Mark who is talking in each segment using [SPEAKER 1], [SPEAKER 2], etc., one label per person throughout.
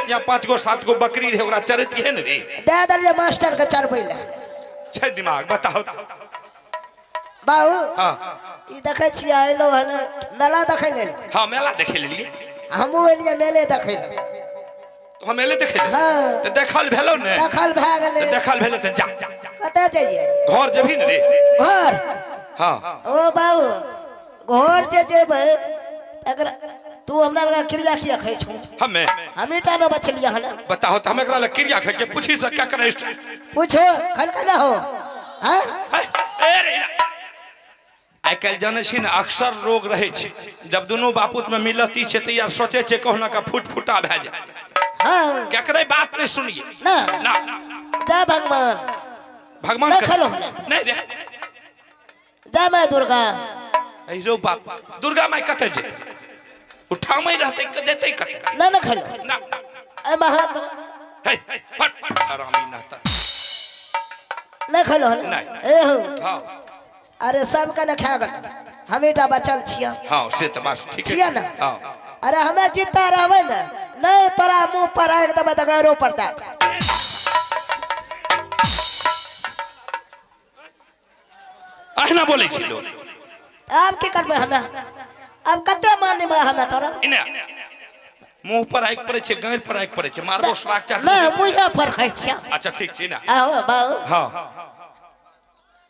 [SPEAKER 1] यहाँ 5 गो 7 गो बकरी रहे, ओकरा चरैतिहे ने रे।
[SPEAKER 2] दे देलियै मास्टर के चरबै लए।
[SPEAKER 1] छै दिमाग, बताओ
[SPEAKER 2] बाबू।
[SPEAKER 1] हाँ।
[SPEAKER 2] ई देखै छियै अयलहुँ हन मेला देखै लेल।
[SPEAKER 1] हाँ, मेला देखे लेलिए।
[SPEAKER 2] हमहूँ एलियै मेले देखै लए।
[SPEAKER 1] तो हम मेले देखे लेलिए।
[SPEAKER 2] हाँ।
[SPEAKER 1] तो देखल भेलो ने?
[SPEAKER 2] देखल भए गेलै।
[SPEAKER 1] तो देखल भेलै तऽ जा।
[SPEAKER 2] कतऽ जइयै?
[SPEAKER 1] घर जेबही ने रे?
[SPEAKER 2] घर?
[SPEAKER 1] हाँ।
[SPEAKER 2] ओ बाबू, घर जे जेबै अगर तू हमरा लग क्रिया किया खाइ छौ?
[SPEAKER 1] हमे?
[SPEAKER 2] हमी टा ने बचलियै हन।
[SPEAKER 1] बताहो तऽ हम एकरा लग क्रिया खाइ छियै? पूछी से क्या करै छै?
[SPEAKER 2] पूछो खन खन हो। हाँ?
[SPEAKER 1] ए रे, आइ काल्हि जानै छी ने, अक्सर रोग रहै छै, जब दुनू बापूत में मिलती छै तऽ यार सोचै छै कहुना का फुट फुटा भए जाए।
[SPEAKER 2] हाँ।
[SPEAKER 1] केकरे बात नहीं सुनिए।
[SPEAKER 2] ना।
[SPEAKER 1] ना।
[SPEAKER 2] जय भगवान।
[SPEAKER 1] भगवान
[SPEAKER 2] नहीं
[SPEAKER 1] कर-
[SPEAKER 2] खेलो।
[SPEAKER 1] नहीं रे।
[SPEAKER 2] जय माय दुर्गा।
[SPEAKER 1] अरे रो बाप, दुर्गा माय कतऽ जेतै? उठामै रहतै जेतै कतऽ?
[SPEAKER 2] ना ना खेलो।
[SPEAKER 1] ना।
[SPEAKER 2] ए महात्मा।
[SPEAKER 1] हे फट हरामी नहता।
[SPEAKER 2] नहीं खेलो हन?
[SPEAKER 1] नहीं।
[SPEAKER 2] ए हो।
[SPEAKER 1] हाँ।
[SPEAKER 2] अरे सबके न खा गेल, हमें टा बचल छियै।
[SPEAKER 1] हाँ, से तऽ बात ठीक
[SPEAKER 2] छियै ना?
[SPEAKER 1] हाँ।
[SPEAKER 2] अरे हमें जीता रहबै ने, नहीं तोरा मुंह पर आगि देबै तऽ गैरो पर दए देबै।
[SPEAKER 1] अहिना बोलै छी लोग।
[SPEAKER 2] आब की करबै हमे? आब कते मानबै हमे तोरा?
[SPEAKER 1] इने मुंह पर आगि पड़ै छै, गाँड़ पर आगि पड़ै छै, मारबो साग चाट।
[SPEAKER 2] नहि, मुँहे पर खाइ छियै।
[SPEAKER 1] अच्छा ठीक छै ने।
[SPEAKER 2] आहो बाबू।
[SPEAKER 1] हाँ।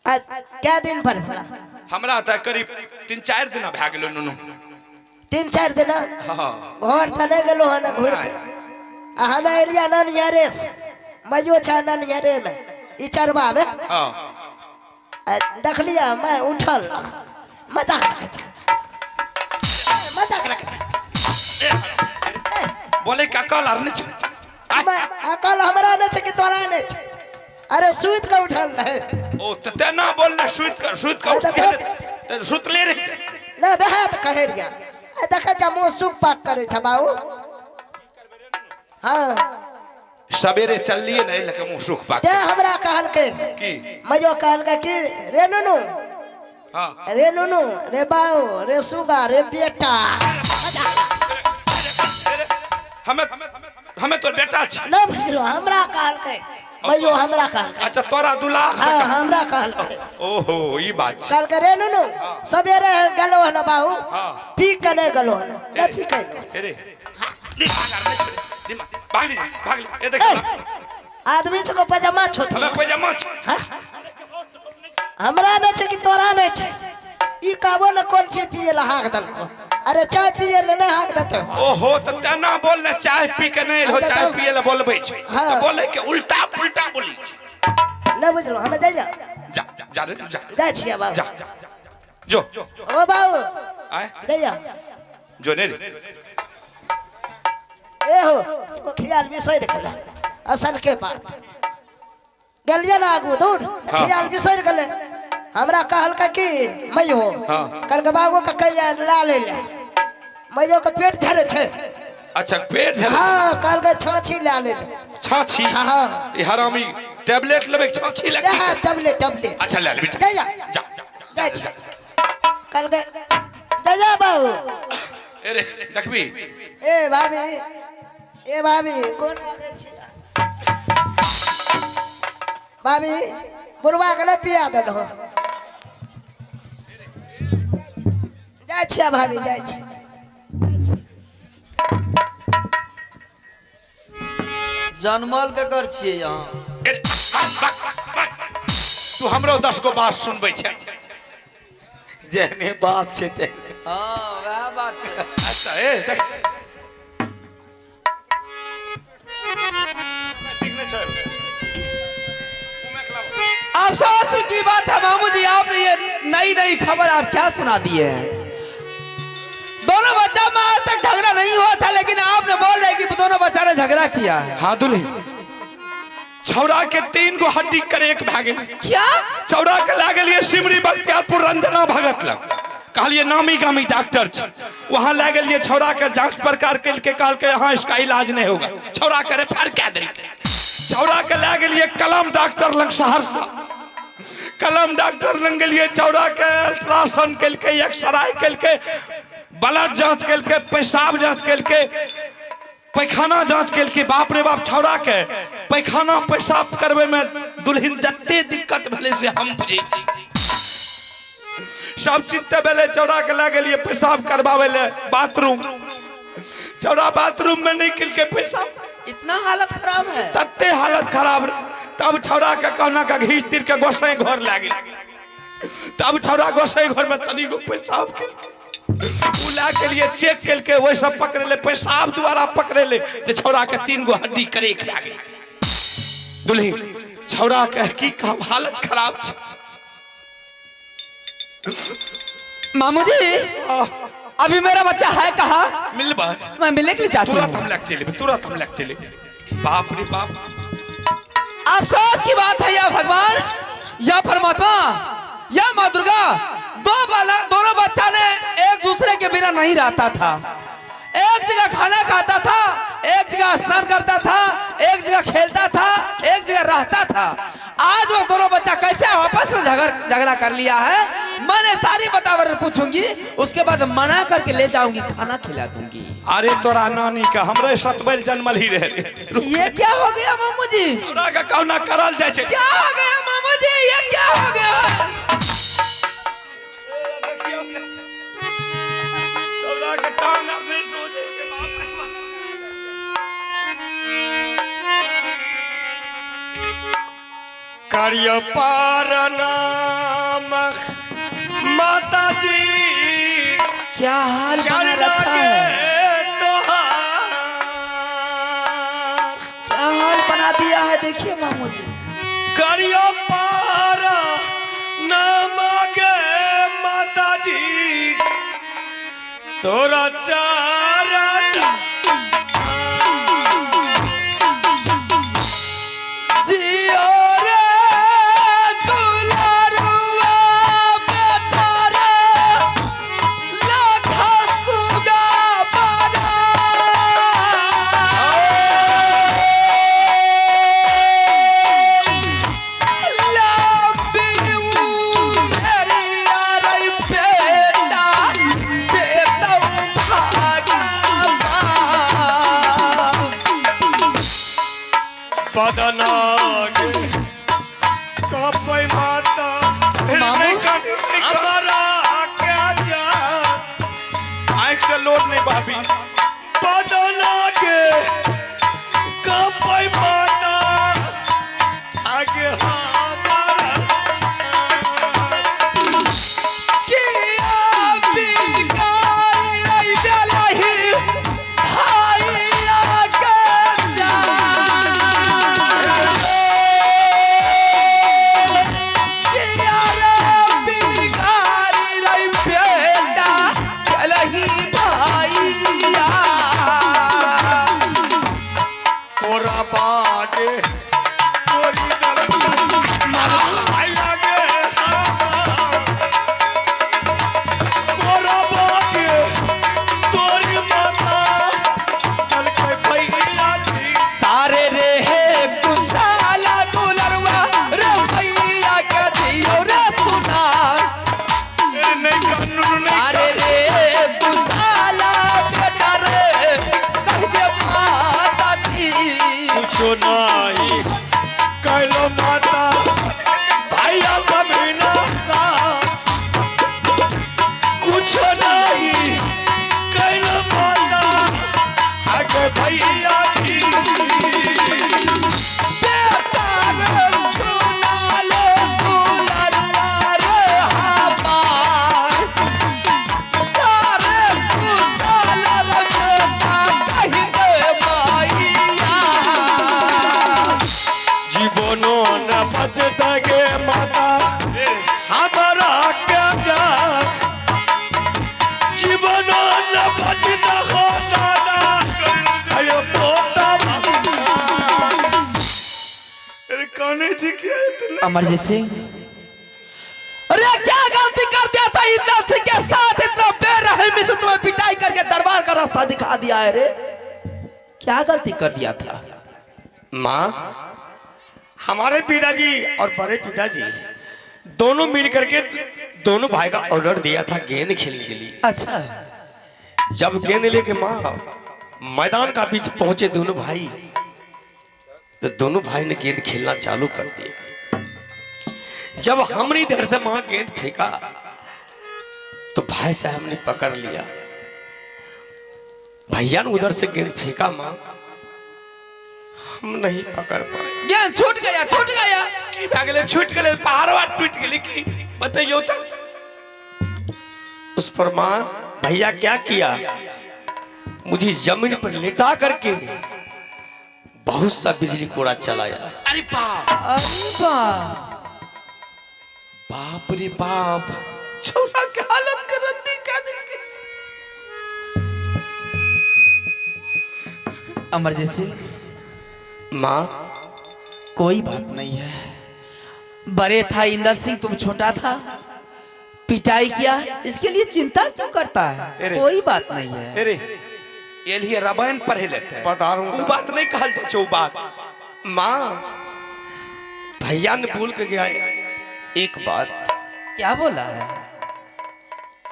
[SPEAKER 2] आज कै दिन पर भेला?
[SPEAKER 1] हमरा तऽ करीब 3-4 दिन भए गेलो नुनू।
[SPEAKER 2] 3-4 दिन?
[SPEAKER 1] हाँ।
[SPEAKER 2] घर तऽ नहि गेलो हन घुरि के? आ हमे एलियै ननियरे से, मैयो छै ननियरे मे, ई चरबा मे।
[SPEAKER 1] हाँ।
[SPEAKER 2] आ देखलियै मैं उठल, मजाक रखै छै, मजाक रखै।
[SPEAKER 1] बोले का अकल आर नहि छै?
[SPEAKER 2] अकल हमरा नहि छै कि तोरा नहि छै? अरे सुति के उठल रहे।
[SPEAKER 1] ओ तऽ तेना बोलने, सुति के उठल तऽ सुतले रहि।
[SPEAKER 2] नहि वएह तऽ कहै रहियै, आ देखै छै मुँह सुख पाक करै छै बाबू। हाँ।
[SPEAKER 1] सवेरे चललिए ने, लके मुँह सुख पाक।
[SPEAKER 2] ते हमरा कहलकै
[SPEAKER 1] की?
[SPEAKER 2] मयो कहलकै कि रे नुनू।
[SPEAKER 1] हाँ।
[SPEAKER 2] रे नुनू, रे बाऊ, रे सुगा, रे बेटा।
[SPEAKER 1] हमें हमें तोर बेटा छी।
[SPEAKER 2] नहि बुझलो, हमरा कहलकै मयो, हमरा कहलकै।
[SPEAKER 1] अच्छा, तोरा दुलार से।
[SPEAKER 2] हाँ, हमरा कहलकै।
[SPEAKER 1] ओहो, ई बात छै।
[SPEAKER 2] कहलकै रे नुनू, सवेरे गेलो हन बाऊ।
[SPEAKER 1] हाँ।
[SPEAKER 2] पी के नहि गेलो हन, नहि पी के।
[SPEAKER 1] रे दिमाग भाग ली, भाग ली, ए देख।
[SPEAKER 2] आदमी छको पजामा छो।
[SPEAKER 1] हमें पैजामा छै।
[SPEAKER 2] हाँ? हमरा नहि छै कि तोरा नहि छै? ई कहबो ने कोन चीज पिए ला हाक देलको? अरे चाय पिए ले नहि हाक देते।
[SPEAKER 1] ओहो, तऽ तेना बोल ने, चाय पी के नहीं हो, चाय पिए ला बोलबै छै।
[SPEAKER 2] हाँ।
[SPEAKER 1] तऽ बोले के उल्टा पुल्टा बोली छै।
[SPEAKER 2] नहि बुझलो, हमे जाइ जा।
[SPEAKER 1] जा जा रे जा।
[SPEAKER 2] जाइ छियै बाबू।
[SPEAKER 1] जा, जो।
[SPEAKER 2] ओ बाबू।
[SPEAKER 1] आय।
[SPEAKER 2] जाइ जा।
[SPEAKER 1] जो ने रे।
[SPEAKER 2] ए हो, एगो ख्याल बिसरि गेलै। असल के बात गेलियै ने आगू दूर,
[SPEAKER 1] हाँ।
[SPEAKER 2] ख्याल बिसरि गेलै। हमरा कहलकै कि मैयो।
[SPEAKER 1] हाँ।
[SPEAKER 2] कहलकै बाबू के कहिया ला ले ले, मैयो के पेट झड़ै छै।
[SPEAKER 1] अच्छा, पेट झड़ै?
[SPEAKER 2] हाँ, कहलकै छाछी ला ले ले।
[SPEAKER 1] छाछी?
[SPEAKER 2] हाँ, हाँ।
[SPEAKER 1] ई हरामी टैबलेट लेबै कि छाछी ले?
[SPEAKER 2] हाँ, टैबलेट, टैबलेट।
[SPEAKER 1] अच्छा, ले लेबै।
[SPEAKER 2] जा जा।
[SPEAKER 1] जा।
[SPEAKER 2] जाइ छी। कहलकै जा जा बाबू।
[SPEAKER 1] ए रे, देखबी।
[SPEAKER 2] ए भाभी, ए भाभी, कोन लागै छी भाभी? बुढ़वा के नहि पिया देलहो। जाइ छियै भाभी, जाइ छी।
[SPEAKER 3] जनमल केकर छियै अहाँ?
[SPEAKER 1] ए, भाग, भाग, भाग। तू हमरो 10 गो बात सुनबै छै।
[SPEAKER 4] जेहने बाप छै तेहने।
[SPEAKER 3] हँ, वएह बात छै।
[SPEAKER 1] अच्छा, ए देख, ठीक नहीं छै।
[SPEAKER 3] अफसोस की बात है मामू जी, आपने ये नई नई खबर आप क्या सुना दिए हैं। दोनों बच्चा में आज तक झगड़ा नहीं हुआ था, लेकिन आपने बोल रहे कि दोनों बच्चा ने झगड़ा किया है।
[SPEAKER 1] हाँ दुल्ही, छौड़ा के 3 गो हड्डी करेक भए गेलै।
[SPEAKER 3] क्या?
[SPEAKER 1] छौड़ा के लए गेलियै सिमरी बख्तियारपुर रंजना भगत लग, कहलियै नामी गामी डॉक्टर छै, वहां लए गेलियै। छौड़ा के जांच प्रकार केलकै, कहलकै हाँ, इसका इलाज नहीं होगा। छौड़ा के रेफर कए देलकै। छौड़ा के लए गेलियै कलम डॉक्टर लग सहरसा, कलम डॉक्टर लग गेलियै। छौड़ा के अल्ट्रासाउंड केलकै, एक्सरे केलकै, ब्लड जांच केलकै, पेशाब जांच केलकै। पैखाना जांच केलकै, बाप रे बाप, छौड़ा के पैखाना पेशाब करबै में दुल्हन जते दिक्कत भेलै से हम बुझै छी। सब चीज तऽ भेलै, छौड़ा के लए गेलियै पेशाब करबाबै ले बाथरूम, छौड़ा बाथरूम में नहि केलकै पेशाब।
[SPEAKER 3] इतना हालत खराब है,
[SPEAKER 1] तते हालत खराब रहे। तब छौड़ा के कहना के घीच तीर के गोसाई घर लए गेल। तब छौड़ा गोसाई घर में तनिगो पेशाब केलकै, उ लए के लिए चेक केलकै, ओहि सब पकड़ेले पेशाब द्वारा पकड़ेले जे छौड़ा के 3 गो हड्डी करेक भए गेल। दुल्ही छौड़ा के की कहब, हालत खराब छै।
[SPEAKER 3] मामू जी अभी मेरा बच्चा है कहाँ?
[SPEAKER 1] मिलबा,
[SPEAKER 3] मैं मिलने के लिए चाहती
[SPEAKER 1] तुरंत
[SPEAKER 3] हूँ।
[SPEAKER 1] हम लग चले, तुरंत हम लग चले। बाप रे बाप,
[SPEAKER 3] अफसोस की बात है, या भगवान या परमात्मा या माँ दुर्गा, दोनों बच्चा ने एक दूसरे के बिना नहीं रहता था। एक जगह खाना खाता था, एक जगह स्नान करता था, एक जगह खेलता था, एक जगह रहता था। आज वो दोनों बच्चा कैसे आपस में झगड़ा कर लिया है, मैंने सारी बतावर पूछूंगी, उसके बाद मना करके ले जाऊंगी, खाना खिला दूंगी।
[SPEAKER 1] अरे तोरा नानी का हमरे सतबैल जन्मल ही रहे।
[SPEAKER 3] ये क्या हो गया मामू जी?
[SPEAKER 1] तोरा का कौना करल जाय छै।
[SPEAKER 3] क्या हो गया मामू जी, ये क्या हो गया?
[SPEAKER 1] तोरा के टांग आर नहि सोझै छै, बाप रे बाप।
[SPEAKER 5] कार्य पार नाम माता जी,
[SPEAKER 3] क्या हाल बना
[SPEAKER 5] चरण
[SPEAKER 3] रखा
[SPEAKER 5] के
[SPEAKER 3] है,
[SPEAKER 5] तोहार,
[SPEAKER 3] क्या हाल बना दिया है, देखिए मामू जी।
[SPEAKER 5] कार्य पार नाम गे माता जी, तोरा चरण
[SPEAKER 3] जियो रे दुलारुआ बेटा रे, लाखा सुगा बारा। लाबिऊ भेड़िया रे बेटा, बेटा भागा बा।
[SPEAKER 5] बदनाग कपै माता
[SPEAKER 3] मामू?
[SPEAKER 5] हमारा के जा,
[SPEAKER 1] आँख से लोड नहीं भाभी।
[SPEAKER 5] बदनाग कपै माता आगे हमारा
[SPEAKER 3] किया बिगाड़ी रे बेलही भाइया के जा। किया रे बिगाड़ी रे बेटा बेलही भाइया।
[SPEAKER 5] तोरा बागे तोरी दल आया गे, तोरा बागे तोरी माता चल के भैया जी।
[SPEAKER 3] सारे रे हे कुशाला दुलरवा रे भैया के दियो रे सुना।
[SPEAKER 1] अरे नहीं कानून नहीं।
[SPEAKER 3] सारे रे कुशाला बेटा रे कह दे माता जी।
[SPEAKER 5] कुछो नहीं कहलो माता भैया सब नासा, कुछो नहीं कहलो माता आगे भैया जी।
[SPEAKER 3] बेटा रे सुना ले दुलरवा रे हमार। सारे कुशाला रे बेटा कह दे माइया।
[SPEAKER 5] जीवनो न बचत गे माता हमारा के जा, जीवनो न बचत हो दादा अयो पोता।
[SPEAKER 1] अरे काने जी क्या इतना?
[SPEAKER 3] अमरजीत सिंह, अरे क्या गलती कर दिया था इंदर सिंह के साथ, इतना बेरहमी से तुम्हें पिटाई करके दरबार का रास्ता दिखा दिया है रे, क्या गलती कर दिया था?
[SPEAKER 5] माँ, हमारे पिताजी और बड़े पिताजी दोनों मिल करके दोनों भाई का ऑर्डर दिया था गेंद खेलने के लिए।
[SPEAKER 3] अच्छा।
[SPEAKER 5] जब गेंद लेके माँ मैदान का बीच पहुंचे दोनों भाई, तो दोनों भाई ने गेंद खेलना चालू कर दिया। जब हमने इधर से मां गेंद फेंका तो भाई साहब ने पकड़ लिया। भैया ने उधर से गेंद फेंका, मां हम नहीं पकड़ पाए।
[SPEAKER 3] गेंद छूट गया, छूट गया।
[SPEAKER 1] की भए गेलै? छूटि गेलै, पहाड़वा टूटि गेलै की? बतैयौ तऽ।
[SPEAKER 5] उस पर मां भैया क्या किया, मुझे जमीन पर लिटा करके बहुत सा बिजली कोड़ा चलाया।
[SPEAKER 1] अरे बाप!
[SPEAKER 3] अरे बाप!
[SPEAKER 1] बाप रे बाप, छौड़ा के हालत के रद्दी कए देलकै।
[SPEAKER 3] अमरजीत सिंह।
[SPEAKER 5] माँ।
[SPEAKER 3] कोई बात नहीं है, बड़े था इंदर सिंह, तुम छोटा था, पिटाई किया, इसके लिए चिंता क्यों करता है?
[SPEAKER 1] अरे।
[SPEAKER 3] कोई बात नहीं है।
[SPEAKER 1] अरे, एलिए रामायण पढ़े लेते।
[SPEAKER 5] पधारू।
[SPEAKER 1] उ बात नहीं कहल जाइ छै उ बात।
[SPEAKER 5] माँ, भैया ने बोल के गया एक बात।
[SPEAKER 3] क्या बोला है?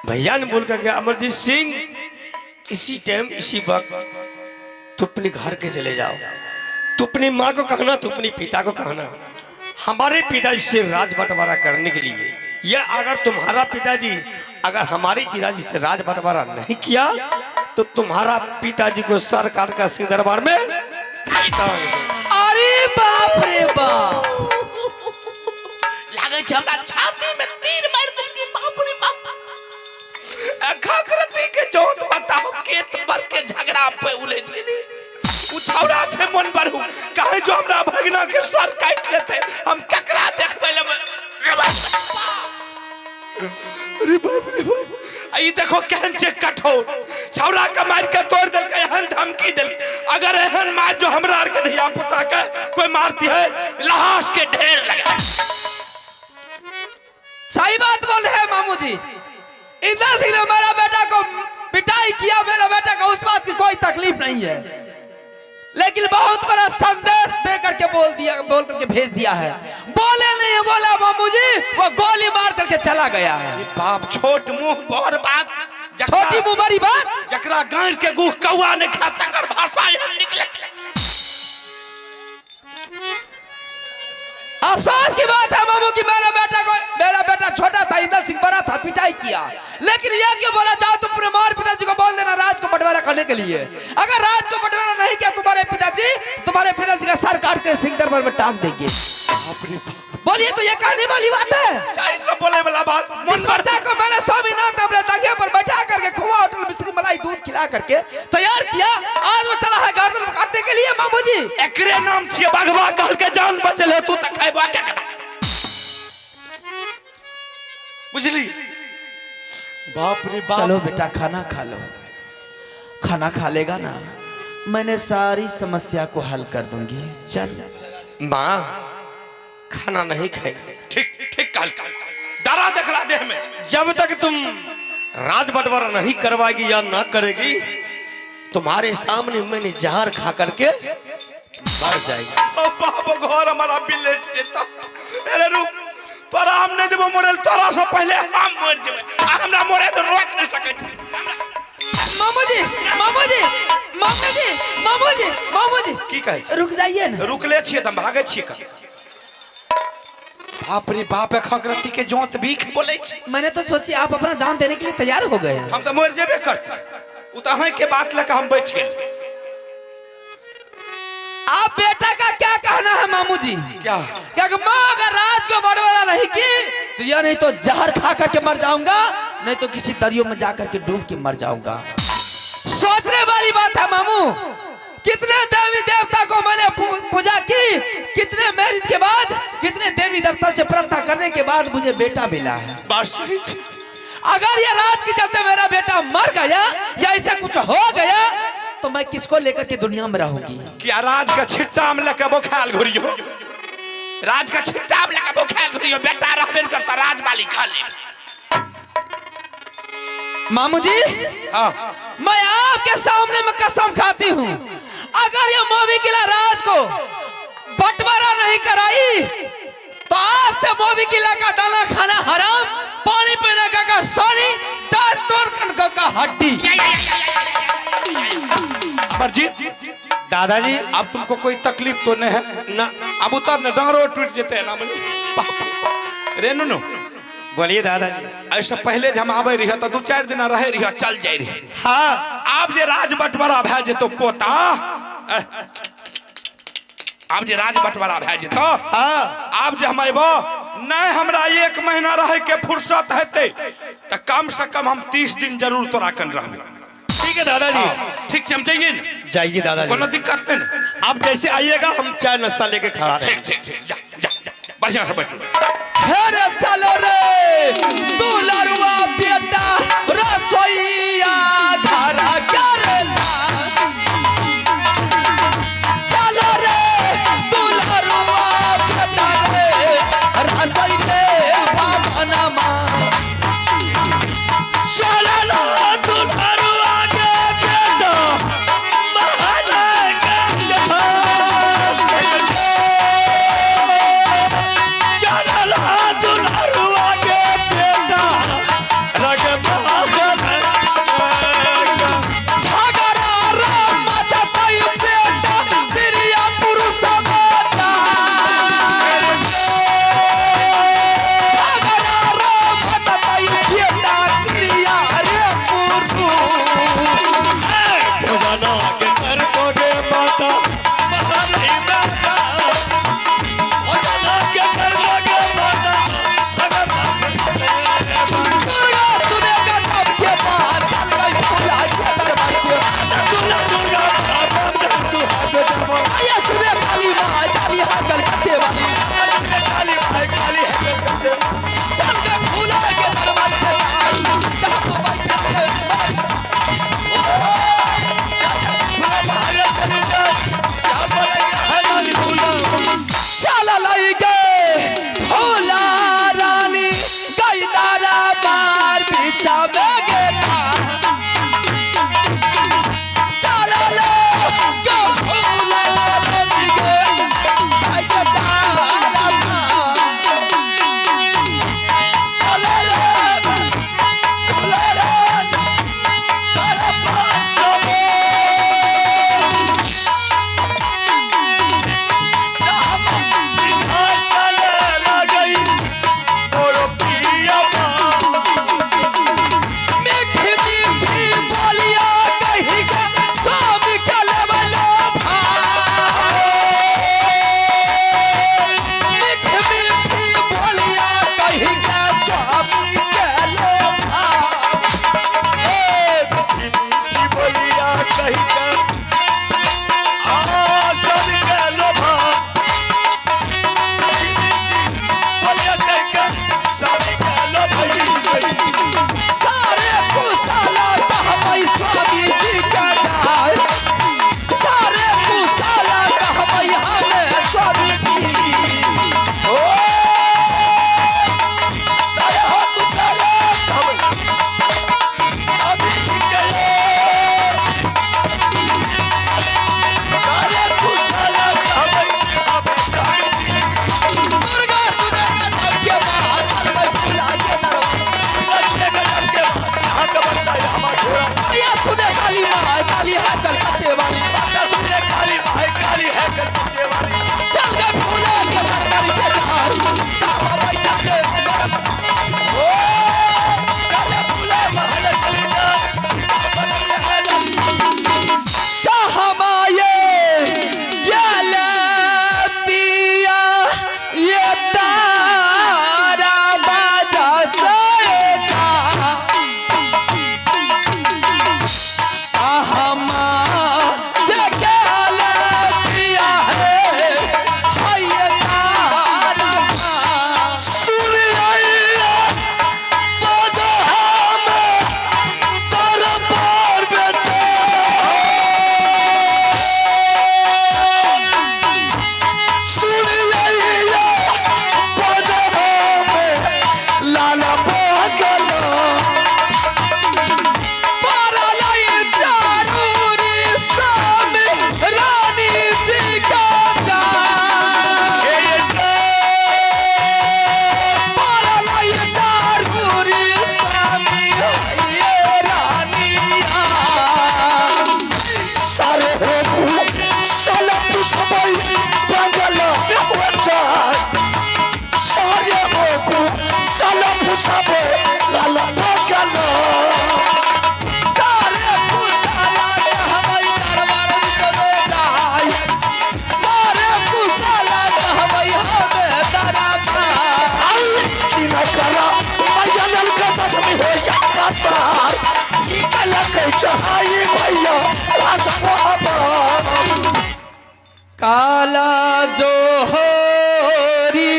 [SPEAKER 5] भैया ने बोल के गया, अमरजीत सिंह, इसी टाइम इसी वक्त तू अपने घर के चले जाओ, तू अपनी माँ को कहना, तू अपने पिता को कहना, हमारे पिताजी से राज बंटवारा करने के लिए, या अगर तुम्हारा पिताजी अगर हमारे पिताजी से राज बंटवारा नहीं किया तो तुम्हारा पिताजी को सरकार का सिंह दरबार में टांग दे।
[SPEAKER 3] अरे बाप रे बाप!
[SPEAKER 1] लागै छै हमरा छाती में तीर मारि देलकै। बाप रे बाप, खकरती के जोत बताबो केत पर के झगड़ा पे उलझ गेलै। उ छौड़ा छै मन बढ़ू, काहे जो हमरा भगना के सर काटि लेतै, हम ककरा देखबै लेबै? अरे बाप रे बाप, आ ई देखो केहन छै कठोर, छौड़ा के मारि के तोड़ देलकै, एहन धमकी देलकै। अगर एहन मार जो हमरा आर के धिया पुता के कोई मारती है, लहास के ढेर लगा।
[SPEAKER 3] सही बात बोल रहे हैं मामू जी। इंदर सिंह ने मेरा बेटा को पिटाई किया, मेरा बेटा को उस बात की कोई तकलीफ नहीं है, लेकिन बहुत बड़ा संदेश दे करके बोल दिया, बोल करके भेज दिया है। बोले नहीं है, बोला मामू जी, वो गोली मार करके चला गया है।
[SPEAKER 1] बाप, छोट मुंह बड़ बात।
[SPEAKER 3] छोटी मुंह बड़ी बात।
[SPEAKER 1] जकरा गांड के गुह कौआ नहीं खा, तकर भाषा एहन निकलत।
[SPEAKER 3] अफसोस की बात है मामू कि मेरा बेटा को, मेरा बेटा छोटा था, इंदर सिंह बड़ा था, पिटाई किया, लेकिन ये क्यों बोला, जाओ तुम अपने मार पिताजी को बोल देना राज को बंटवारा करने के लिए, अगर राज को बंटवारा नहीं किया तुम्हारे पिताजी, तुम्हारे पिताजी का सर काट के सिंह दरबार में टांग देंगे। बोलिए, तो ये कहने वाली बात है?
[SPEAKER 1] चाहे सब बोले वाला बात।
[SPEAKER 3] जिस बच्चा को मैंने स्वामीनाथ अपने तकिया पर बैठा करके खुआ होटल मिश्री मलाई दूध खिला करके तैयार किया, आज वो चला है गर्दन काटने के लिए मामू जी।
[SPEAKER 1] एकरे नाम छियै बघवा, कहल के जान बचल है, तू त खैबा केकरा? बुझली? बाप रे बाप!
[SPEAKER 3] चलो बेटा, खाना खा लो। खाना खा लेगा ना, मैंने सारी समस्या को हल कर दूंगी, चल।
[SPEAKER 5] माँ, खाना नहीं खाएंगे।
[SPEAKER 1] ठीक ठीक कहल, डरा देखला देह में।
[SPEAKER 5] जब तक तुम राज बंटवारा नहीं करवाएगी या ना करेगी, तुम्हारे सामने मैंने जहर खा करके मर जाएगी।
[SPEAKER 1] ओ बाबो, घर हमारा बिलेट जेता। अरे रुक, तोरा हम नहीं देबो मरल, तोरा से पहले हम मर जेबै आ हमरा मरे तो रोक नहीं सकै छी।
[SPEAKER 3] मामू जी, मामू जी, मामू जी, मामू जी, मामू जी!
[SPEAKER 1] की कहै छी?
[SPEAKER 3] रुक जाइए ना।
[SPEAKER 1] रुकले छियै तऽ हम भागै छियै कतऽ? बाप रे बाप, खकरती के जोत भीख बोलै छै।
[SPEAKER 3] मैंने तो सोची आप अपना जान देने के लिए तैयार हो गए हैं।
[SPEAKER 1] हम तऽ मरि जेबे करती, उ तऽ अहीं के बात लऽ कऽ हम बचि गेली।
[SPEAKER 3] आप बेटा का क्या कहना है मामू जी?
[SPEAKER 1] क्या?
[SPEAKER 3] क्या कि माँ, अगर राज को बंटवारा नहीं की तो या नहीं तो जहर खा करके मर जाऊंगा, नहीं तो किसी दरियो में जा करके डूब के मर जाऊंगा। सोचने वाली बात है मामू, कितने देवी देवता को मैंने पूजा की, कितने मैरिज के बाद, कितने देवी देवता से प्रार्थना करने के बाद मुझे बेटा मिला है।
[SPEAKER 1] बात सही छै।
[SPEAKER 3] अगर ये राज के चलते मेरा बेटा मर गया या ऐसा कुछ हो गया तो मैं किसको लेकर के दुनिया में रहूंगी?
[SPEAKER 1] कि राज के छिट्टा में लेके बोखाल घुरियो, राज के छिट्टा में लेके बोखाल घुरियो, बेटा रहबे न करता, राज वाली कह ले।
[SPEAKER 3] मामू जी।
[SPEAKER 1] हाँ।
[SPEAKER 3] मैं आपके सामने में कसम खाती हूँ, अगर ये मोवी किला राज को बंटवारा नहीं कराई तो आज से मोवी किला का दाना खाना हराम, पानी पीने का सोनी, दांत तोड़ का हड्डी।
[SPEAKER 1] अमरजीत
[SPEAKER 5] दादाजी
[SPEAKER 1] अब तुमको कोई तकलीफ तो नहीं है
[SPEAKER 5] ना।
[SPEAKER 1] अब उतर न डांरो टूट जेते ना रे नुनू।
[SPEAKER 5] बोलिए दादाजी।
[SPEAKER 1] ऐसे पहले जब हम आबे रही तो 2-4 दिन रहे रही चल जाए रही।
[SPEAKER 5] हाँ।
[SPEAKER 1] आब जे राज बंटवारा भए जेतो पोता, आब जे राज बंटवारा भए जेतो,
[SPEAKER 5] हाँ।
[SPEAKER 1] आब जे हम अबो नहीं हमरा 1 महीना रहे के फुर्सत हेतै तो कम से कम हम 30 दिन जरूर तोरा कन रहबे।
[SPEAKER 5] ठीक है दादाजी।
[SPEAKER 1] ठीक छै, हम जाइए ने?
[SPEAKER 5] जाइए दादाजी।
[SPEAKER 1] कोनो दिक्कत नहीं ने?
[SPEAKER 5] आप जैसे आइएगा हम चाय नाश्ता लेके खड़ा रहे।
[SPEAKER 1] ठीक ठीक ठीक, जा जा बढ़िया से बैठू।
[SPEAKER 3] हेरे चलो रे दुलरुआ बेटा रसोईया धारा कर चलो रे दुलरुआ बेटा रे रसोई रे बाबनमा
[SPEAKER 5] चलो दुलरुआ के बेटा महल के चलो दुलरुआ के बेटा रग महल
[SPEAKER 3] झगड़ा रे मचतई बेटा सिरिया पुरुष बेटा झगड़ा रे मचतई बेटा सिरिया रे पुरुष
[SPEAKER 5] भोजना के कर तोरे माता महल में भोजना के कर तोरे माता रग
[SPEAKER 3] दुर्गा सुनेगा तब के बात चल गई पूरा के दरबार के
[SPEAKER 5] दुर्गा दुर्गा तू
[SPEAKER 3] आया सुने काली माँ काली हाकल कते वाली
[SPEAKER 5] काली भाई काली है
[SPEAKER 3] चल गए फूला के दरबार के जहाँ को बैठा चल लई गए भोला रानी गई दारा बार पीछा में गेटा चल ले गो भोला रानी गे आई के
[SPEAKER 6] सब लाल पगल।
[SPEAKER 3] सारे कुशाला कहबै दरबार बिचमे जाय, सारे कुशाला कहबै हमे दरबार।
[SPEAKER 6] की न करा मैया ललका दशमी हो या तार निकल के चढ़ाई भैया राजा मोहब्बत।
[SPEAKER 3] काला जोहरी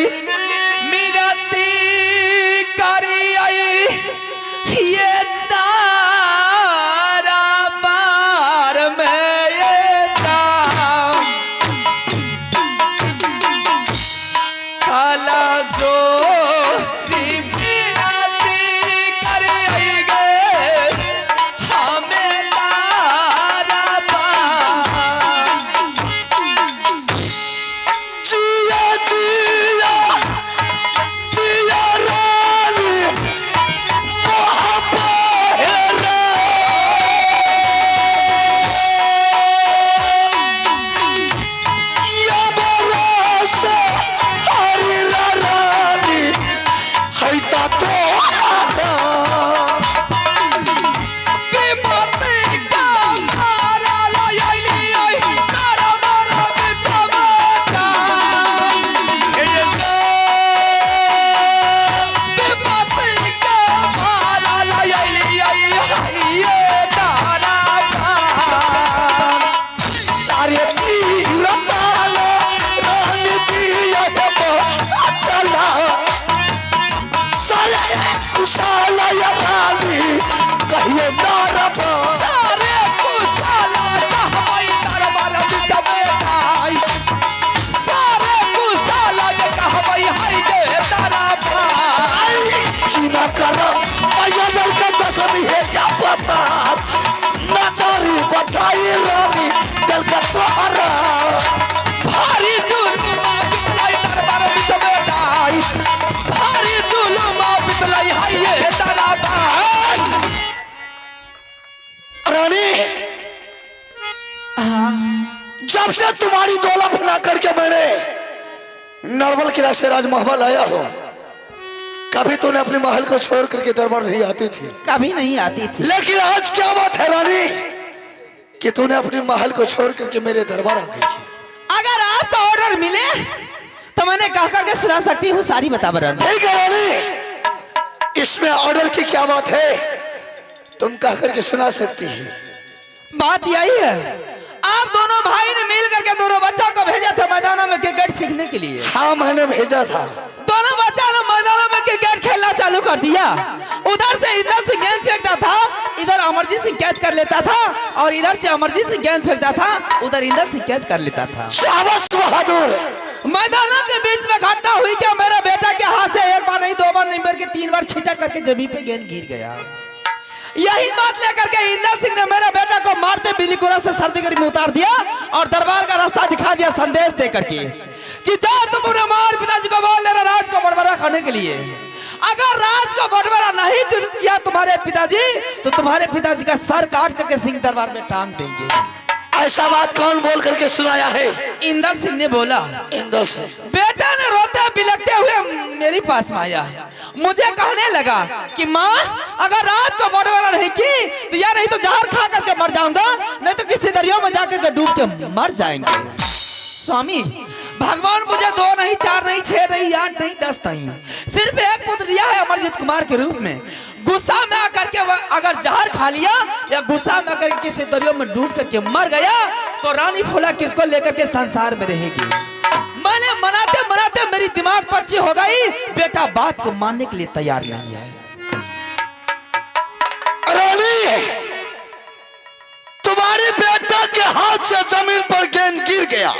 [SPEAKER 3] मिनती करी आई ये तारा बार में ये दाम। काला जोहरी मिनती करी आई गए हमें तारा बार।
[SPEAKER 6] जिया जिया जिया रानी मोहब्बत रे। या बरस हरी रानी हैता तो आधा।
[SPEAKER 3] विपत्ति का मारा लयली आई तारा मारा बिचमाता। विपत्ति का मारा लयली आई हाय तारा मारा।
[SPEAKER 6] सारे तीर ताला रानी दिया अटला। सारे कुशाला या रानी कहिए नारबा।
[SPEAKER 3] सारे कुशाला कहबै दरबार बिचमे जाय, सारे कुशाला के कहबै हाय गे तारा भाई।
[SPEAKER 6] की न करा मैया ललका दशमी है या पता नचारी बधाई रानी दिल का तोहरा।
[SPEAKER 3] भारी जुलुमा बितलाई दरबार बिचमे जाय, भारी जुलुमा बितलाई हाय ये तारा भाई।
[SPEAKER 6] रानी जब से तुम्हारी दौलत बना करके मैंने नरवल किला से राजमहल आया हो, कभी तूने अपने महल को छोड़ करके दरबार नहीं आती थी।
[SPEAKER 3] कभी नहीं आती थी।
[SPEAKER 6] लेकिन आज क्या बात है रानी कि तूने अपने महल को छोड़ करके मेरे दरबार आ गई है।
[SPEAKER 3] अगर आपका ऑर्डर मिले तो मैंने कह करके सुना सकती हूँ सारी बता बराबर।
[SPEAKER 6] ठीक है रानी, इसमें ऑर्डर की क्या बात है, तुम कह करके सुना सकती है।
[SPEAKER 3] बात यही है, आप दोनों भाई ने मिल करके दोनों बच्चा को भेजा था मैदानों में क्रिकेट सीखने के लिए।
[SPEAKER 6] हाँ मैंने भेजा था।
[SPEAKER 3] दोनों बच्चा ने मैदानों में क्रिकेट खेलना चालू कर दिया। उधर से इंदर सिंह गेंद फेंकता था, इधर अमरजीत सिंह कैच कर लेता था, और इधर से अमरजीत सिंह गेंद फेंकता था, उधर इंदर सिंह कैच कर लेता था।
[SPEAKER 6] शाबाश बहादुर।
[SPEAKER 3] मैदानों के बीच में घटना हुई क्या मेरा बेटा के हाथ से एक बार नहीं, दो बार नहीं, बल्कि 3 बार छीटा करके जमीन पे गेंद गिर गया। यही बात लेकर के इंदर सिंह ने मेरा बेटा को मारते बिलीकोरा से सर्दी गर्मी उतार दिया और दरबार का रास्ता दिखा दिया, संदेश दे करके कि जाओ तुम अपने माँ और पिताजी को बोल लेना राज को बंटवारा करने के लिए। अगर राज को बंटवारा नहीं किया तुम्हारे पिताजी तो तुम्हारे पिताजी का सर काट करके सिंह दरबार में टांग देंगे।
[SPEAKER 6] ऐसा बात कौन बोल करके सुनाया है?
[SPEAKER 3] इंदर सिंह ने बोला।
[SPEAKER 6] इंदर सिंह।
[SPEAKER 3] बेटा ने रोते बिलखते हुए मेरे पास में आया, मुझे कहने लगा कि माँ अगर राज को बंटवारा नहीं की तो या नहीं तो जहर खा करके मर जाऊंगा, नहीं तो किसी दरिया में जाकर के डूब के मर जाएंगे। स्वामी भगवान मुझे 2 नहीं, 4 नहीं, 6 नहीं, 8 नहीं, 10 नहीं, सिर्फ एक पुत्र दिया है अमरजीत कुमार के रूप में। गुस्सा में आकर के अगर जहर खा लिया या गुस्सा में आकर के किसी दरिया में डूब करके मर गया तो रानी फूला किसको लेकर के संसार में रहेगी। मैंने मनाते मनाते मेरी दिमाग पच्ची हो गई, बेटा बात को मानने के लिए तैयार नहीं है।
[SPEAKER 6] रानी तुम्हारे बेटा के हाथ से जमीन पर गेंद गिर गया,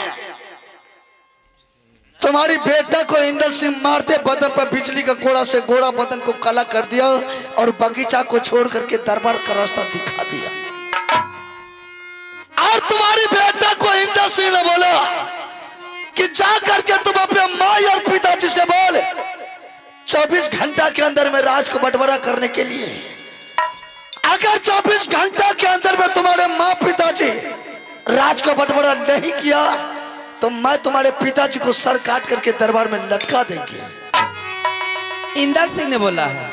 [SPEAKER 6] तुम्हारी बेटा को इंदर सिंह मारते बदन पर बिजली का गोड़ा से गोड़ा बदन को काला कर दिया और बगीचा को छोड़ करके दरबार का रास्ता दिखा दिया। और तुम्हारी बेटा को इंदर सिंह ने बोला कि जा करके तुम अपने माँ और पिताजी से बोल 24 घंटा के अंदर में राज को बंटवारा करने के लिए। अगर 24 घंटा के अंदर में तुम्हारे माँ पिताजी राज को बंटवारा नहीं किया तो मैं तुम्हारे पिताजी को सर काट करके दरबार में लटका देंगे।
[SPEAKER 3] इंदर सिंह ने बोला है।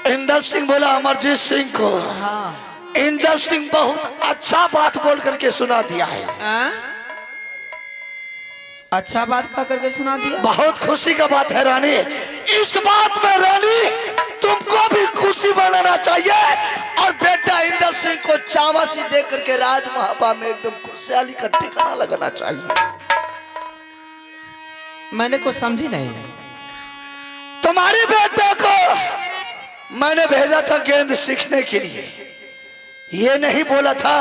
[SPEAKER 6] इंदर सिंह बोला अमरजीत सिंह को।
[SPEAKER 3] हाँ।
[SPEAKER 6] इंदर सिंह बहुत अच्छा बात बोल करके सुना दिया है।
[SPEAKER 3] हाँ? अच्छा बात कह करके सुना दिया।
[SPEAKER 6] बहुत खुशी का बात है रानी। इस बात में रानी तुमको भी खुशी मनाना चाहिए और बेटा इंदर सिंह को चावासी दे करके राजमहल में एकदम खुशहाली का ठिकाना लगाना चाहिए।
[SPEAKER 3] मैंने कुछ समझी नहीं।
[SPEAKER 6] तुम्हारे बेटे को मैंने भेजा था गेंद सीखने के लिए। ये नहीं बोला था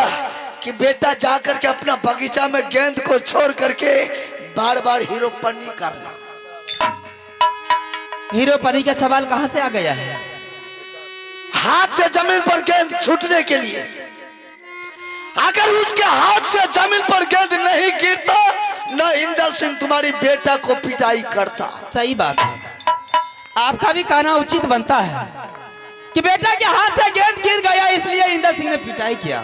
[SPEAKER 6] कि बेटा जाकर के अपना बगीचा में गेंद को छोड़ करके बार बार हीरो पन्नी करना।
[SPEAKER 3] हीरो परी का सवाल कहाँ से आ गया है?
[SPEAKER 6] हाथ से जमीन पर गेंद छूटने के लिए। अगर उसके हाथ से जमीन पर गेंद नहीं गिरता न इंदर सिंह तुम्हारी बेटा को पिटाई करता।
[SPEAKER 3] सही बात है, आपका भी कहना उचित बनता है कि बेटा के हाथ से गेंद गिर गया इसलिए इंदर सिंह ने पिटाई किया।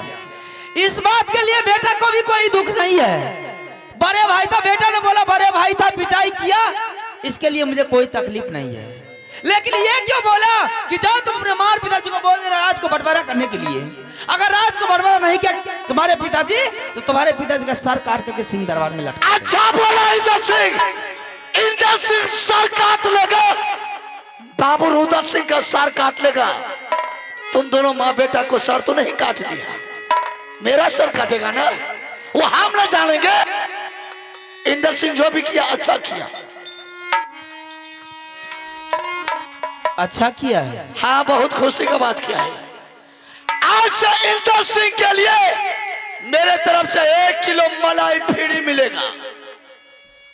[SPEAKER 3] इस बात के लिए बेटा को भी कोई दुख नहीं है। बड़े भाई था, बेटा ने बोला बड़े भाई था पिटाई किया, इसके लिए मुझे कोई तकलीफ नहीं है। लेकिन ये क्यों बोला कि जाओ तुम अपने मार पिताजी को बोल देना राज को बंटवारा करने के लिए। अगर राज को बंटवारा नहीं किया तुम्हारे पिताजी तो तुम्हारे पिताजी का सर काट करके सिंह दरबार में लटका।
[SPEAKER 6] अच्छा बोला इंदर सिंह। इंदर सिंह सर काट लेगा, बाबू रुदर सिंह का सर काट लेगा। तुम दोनों माँ बेटा को सर तो नहीं काट लिया, मेरा सर काटेगा ना, वो हम ना जानेंगे। इंदर सिंह जो भी किया अच्छा किया।
[SPEAKER 3] अच्छा किया है।
[SPEAKER 6] हाँ, बहुत खुशी का बात किया है। आज से इंदर सिंह के लिए मेरे तरफ से 1 किलो मलाई फ्री मिलेगा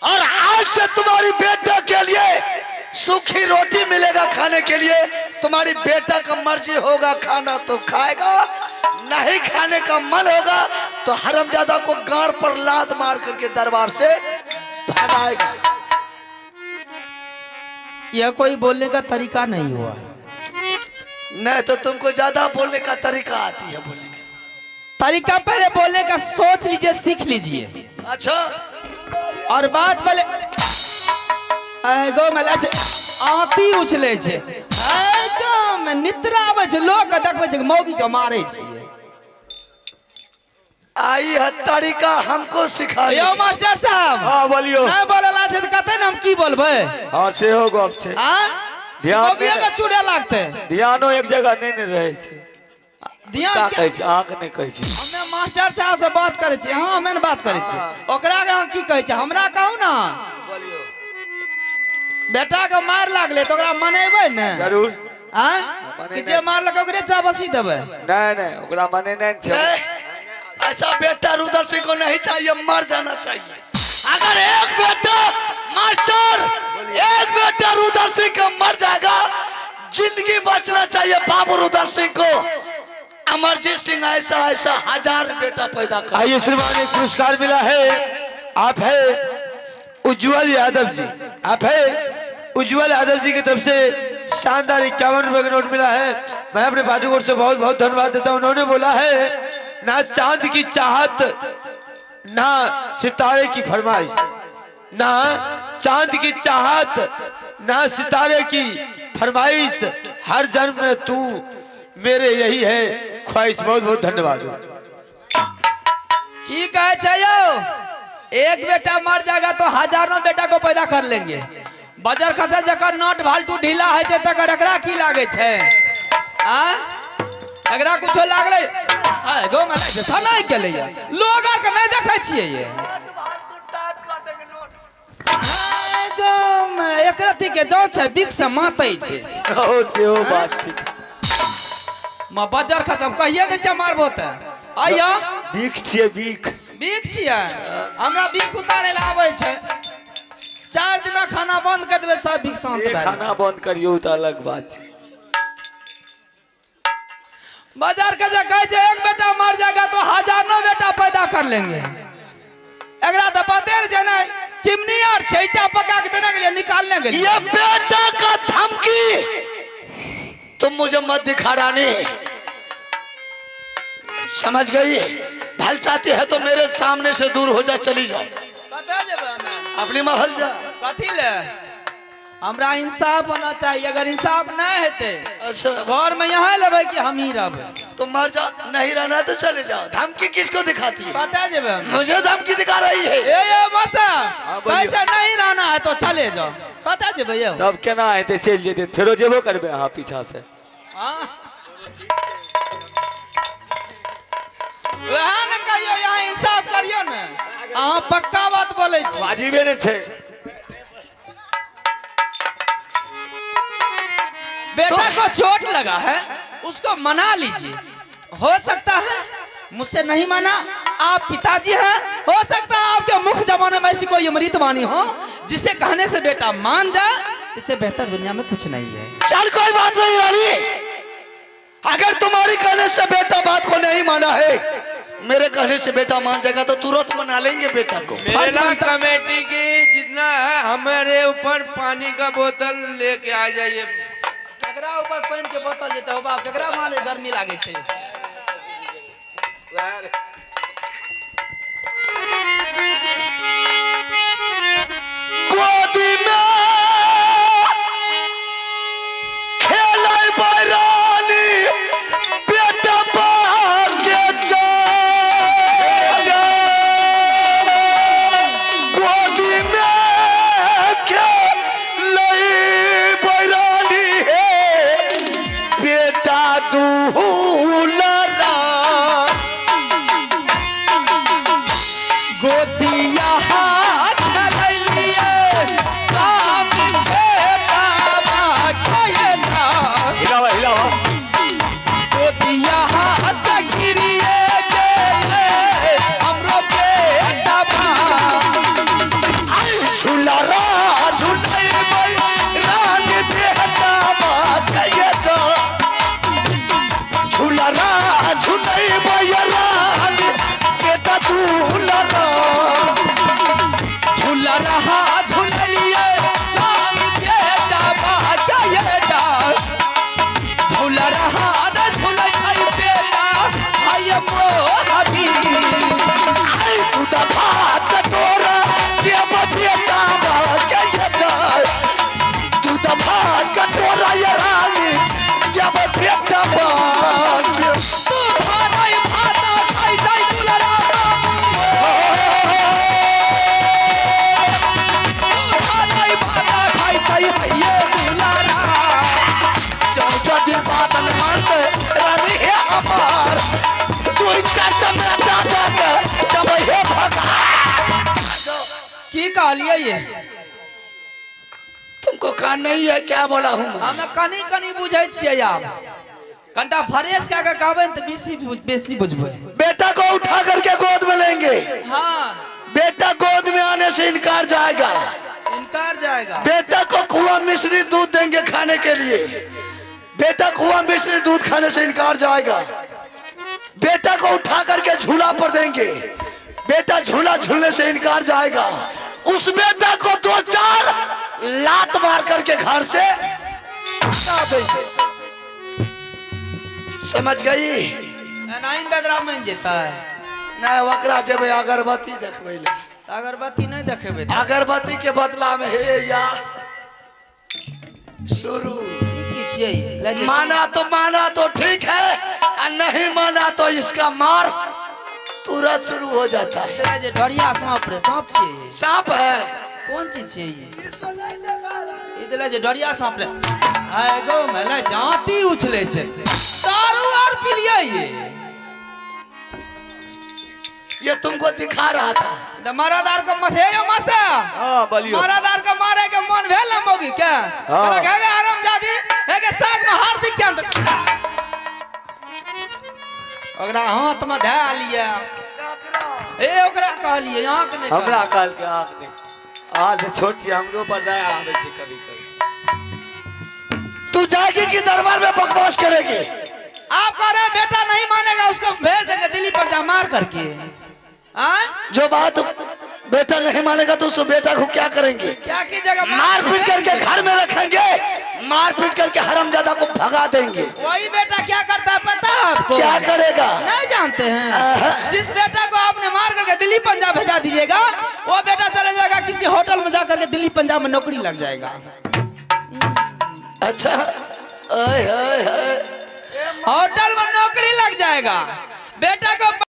[SPEAKER 6] और आज से तुम्हारी बेटा के लिए सूखी रोटी मिलेगा खाने के लिए। तुम्हारी बेटा का मर्जी होगा खाना तो खाएगा, नहीं खाने का मन होगा तो हरामजादा को गाड़ पर लात मार करके दरबार से भगाएगा।
[SPEAKER 3] यह कोई बोलने का तरीका नहीं हुआ है।
[SPEAKER 6] नहीं तो तुमको ज्यादा बोलने का तरीका आती है। बोलने का
[SPEAKER 3] तरीका पहले बोलने का सोच लीजिए, सीख लीजिए।
[SPEAKER 6] अच्छा।
[SPEAKER 3] और बात पहले गो मला छै आती उछले छै एकदम निद्रा आबै छै लोग के देखबै छै मौगी के मारै छियै।
[SPEAKER 6] आई है तरीका हमको सिखा।
[SPEAKER 3] यौ मास्टर साहब।
[SPEAKER 4] हाँ बोलियो।
[SPEAKER 3] नहीं बोलला छै त कते ने हम की बोलबै?
[SPEAKER 4] हाँ सेहो गप छै।
[SPEAKER 3] आ
[SPEAKER 4] ध्यान
[SPEAKER 3] मौगियो के चूड़े लागते।
[SPEAKER 4] ध्यानो एक जगह नहीं ने रहै छै।
[SPEAKER 3] ध्यान
[SPEAKER 4] का कहै छै? आँख नहि कहै छै।
[SPEAKER 3] हमे मास्टर साहब से बात करै छी। हाँ हमे ने बात करै छी। ओकरा के अहाँ की कहै छी? हमरा कहू ना।
[SPEAKER 4] बोलियो।
[SPEAKER 3] बेटा के मार लागले तो ओकरा मनेबै ने?
[SPEAKER 4] जरूर।
[SPEAKER 3] आँ कि जे मारलक ओकरे चाबसी देबै?
[SPEAKER 4] नहीं नहीं ओकरा मनेनाइ छै।
[SPEAKER 6] ऐसा बेटा रुदल सिंह को नहीं चाहिए, मर जाना चाहिए। अगर एक बेटा मास्टर, एक बेटा रुदल सिंह का मर जाएगा, जिंदगी बचना चाहिए बाबू रुदल सिंह को। अमरजीत सिंह ऐसा ऐसा हजार बेटा पैदा कर।
[SPEAKER 7] आइए श्रीमान, एक पुरस्कार मिला है। आप है उज्जवल यादव जी, आप है उज्जवल यादव जी की तरफ से शानदार 51 रुपए का नोट मिला है। मैं अपने पार्टी को से बहुत बहुत धन्यवाद देता हूँ। उन्होंने बोला है ना चांद की चाहत ना सितारे की फरमाइश, ना चांद की चाहत ना सितारे की फरमाइश, हर जन्म में तू मेरे यही है ख्वाहिश। बहुत बहुत धन्यवाद।
[SPEAKER 3] की कहे छै यौ? एक बेटा मर जाएगा तो हजारों बेटा को पैदा कर लेंगे। बजर खसे जकर नट भालटू ढीला है छै तकर एकरा की लागे छै? आ एकरा कुछो लागलै? गो मला छै सनाइ गेलै लोग आर के नहीं देखै छियै ये। एकदम एकरती के जाउ छै बिक से मातै छै।
[SPEAKER 4] ओ सेहो बात ठीक।
[SPEAKER 3] म बजर खसम कहिए दै छै मारबो त। आइयो
[SPEAKER 4] बीख छियै, बीख
[SPEAKER 3] बीख छियै। हमरा बीख उतारे ला आबै छै। 4 दिना खाना बंद कर देबै सब बीख शांत भए।
[SPEAKER 4] खाना बंद करियौ त अलग बात छै।
[SPEAKER 3] बाजार के जे कहै छै एक बेटा मर जाएगा तो हजारों बेटा पैदा कर लेंगे। एकरा त पते नै छै ने चिमनी आर छै ईटा पका के देने के लिए निकालने के लिए।
[SPEAKER 6] ये बेटा का धमकी तुम मुझे मत दिखा रानी, समझ गई? भल चाहती है तो मेरे सामने से दूर हो जा, चली जाओ अपनी महल जा।
[SPEAKER 3] कथी ले? हमरा इंसाफ होना चाहिए। अगर इंसाफ नहीं हेतै
[SPEAKER 6] अच्छा
[SPEAKER 3] घर में यहाँ लेबै कि हम ही रहबै।
[SPEAKER 6] तुम मर जाओ, नहीं रहना तो चले जाओ। धमकी किसको दिखाती है?
[SPEAKER 3] कतऽ जेबै हम?
[SPEAKER 6] मुझे धमकी दिखा रही है।
[SPEAKER 3] ए ये मौसा,
[SPEAKER 4] बोलियौ।
[SPEAKER 3] कहै छै नहीं रहना है तो चले जाओ। कतऽ जेबै यौ?
[SPEAKER 4] तब केना हेतै, चलि जेतै, फेरो जेबो करबै अहाँ पीछा से।
[SPEAKER 3] हाँ। वएह ने कहियौ, यहाँ इंसाफ करियौ ने। अहाँ पक्का बात बोलै छी।
[SPEAKER 4] वाजिबे नहि छै।
[SPEAKER 3] बेटा को चोट लगा है, उसको मना लीजिए। हो सकता है मुझसे नहीं माना, आप पिताजी हैं, हो सकता है आपके मुख जमाने में ऐसी कोई अमृत वाणी हो जिसे कहने से बेटा मान जाए। इससे बेहतर दुनिया में कुछ नहीं है।
[SPEAKER 6] चल कोई बात नहीं रानी, अगर तुम्हारी कहने से बेटा बात को नहीं माना है, मेरे कहने से बेटा मान जाएगा तो तुरंत मना लेंगे बेटा को।
[SPEAKER 8] मेला कमेटी की जितना है हमारे ऊपर पानी का बोतल लेके आ जाइए।
[SPEAKER 3] केकरा ऊपर पानि के बोतल जेतै हो बाप? केकरा मारे गर्मी लागे छै?
[SPEAKER 6] गोदी में खेलै बैरानी बेटा के जा, गोदी में खेलै बैरानी है बेटा दूलरा।
[SPEAKER 3] गोदिया खेलिए स्वामी बेटा खेला।
[SPEAKER 4] हिलावा हिलावा।
[SPEAKER 3] गोदिया सगिरिए गेले हमरो बेटा बा।
[SPEAKER 6] झूला रा झूलै रानी बेटा के जा, झूला रा झूलै रानी बेटा दूलरा।
[SPEAKER 3] झूला रहा झूललिए स्वामी बेटा बा झूला रहा न झूलै छै बेटा भाई मोर अभी।
[SPEAKER 6] आई तू भात कटोरा देव बेटा के जा, तू भात कटोरा ये रानी देव बेटा बा।
[SPEAKER 3] तू भाई भाता खाइ जाइ दुलरा बाबू, तू भाई भाता खाइ जाइ हैये दुलरा।
[SPEAKER 6] चौचदी बादल मारते रानी हे हमार, तू चाचा मेरा दादा के तब हे भगा।
[SPEAKER 3] की कहलियै ये?
[SPEAKER 6] तुमको कान नहीं है क्या बोला हूँ मैं?
[SPEAKER 3] हमे कनी कनी बुझै छियै। आब कनिटा फ्रेश कए के कहबै ने तऽ बेसी बेसी बुझबै।
[SPEAKER 6] बेटा को उठा करके गोद में लेंगे।
[SPEAKER 3] हाँ।
[SPEAKER 6] बेटा गोद में आने से इनकार जाएगा।
[SPEAKER 3] इनकार जाएगा।
[SPEAKER 6] बेटा को खुआ मिश्री दूध देंगे खाने के लिए, बेटा खुआ मिश्री दूध खाने से इनकार जाएगा। बेटा को उठा करके झूला पर देंगे, बेटा झूला झूलने से इनकार जाएगा। उस बेटा को दो चार लात मार करके घर से हटा देंगे। समझ गई?
[SPEAKER 3] एनाही बेदरा मानि जेतै?
[SPEAKER 6] नहीं, ओकरा जेबै अगरबत्ती देखबै ले।
[SPEAKER 3] तऽ अगरबत्ती नहि देखेबै तऽ?
[SPEAKER 6] अगरबत्ती के बदला में हे या शुरू।
[SPEAKER 3] ई की छियै? ले जे।
[SPEAKER 6] माना तो ठीक है और नहीं माना तो इसका मार तुरंत शुरू हो जाता है।
[SPEAKER 3] ले जे ढरिया साँप रे, साँप छियै।
[SPEAKER 6] सांप है।
[SPEAKER 3] कोन चीज छियै ई? ई देले जे डरिया साँप रे। आय गो मेले छै, आंती उछलै छै। दारू आर पिलियै ये?
[SPEAKER 6] ये तुमको दिखा रहा था।
[SPEAKER 3] तऽ मरद आर के मसे यौ मसा।
[SPEAKER 4] हाँ बोलियो।
[SPEAKER 3] मरद आर के मारे के मन भेल ने मौगी के?
[SPEAKER 4] हाँ।
[SPEAKER 3] कहलक हे गे हरामजादी, हे गे साग में हार्दिक चंद। ओकरा हाथ में धए लियै। ए ओकरा कहलियै, अहाँ के नहि।
[SPEAKER 4] हमरा कहलकै अहाँके नहि। अहाँ से छोट छियै, हमरो पर दया आबै छै कभी कभी।
[SPEAKER 6] तू जाएगी कि दरबार में बकवास करेगी?
[SPEAKER 3] आप कह रहे हैं बेटा नहीं मानेगा, उसको भेज देंगे दिल्ली पंजाब मार करके। हाँ?
[SPEAKER 6] जो बात बेटा नहीं मानेगा तो उस बेटा को क्या करेंगे?
[SPEAKER 3] क्या कीजिएगा?
[SPEAKER 6] मारपीट करके घर में रखेंगे, मारपीट करके हरामजादा को भगा देंगे।
[SPEAKER 3] वही बेटा क्या करता है पता है आपको?
[SPEAKER 6] क्या करेगा?
[SPEAKER 3] नहीं जानते हैं। जिस बेटा को आपने मार करके दिल्ली पंजाब भेजा दीजिएगा, वो बेटा चले जाएगा किसी होटल में जाकर के दिल्ली पंजाब में नौकरी लग जाएगा।
[SPEAKER 6] अच्छा आय हाय हाय।
[SPEAKER 3] होटल में नौकरी लग जाएगा बेटा को।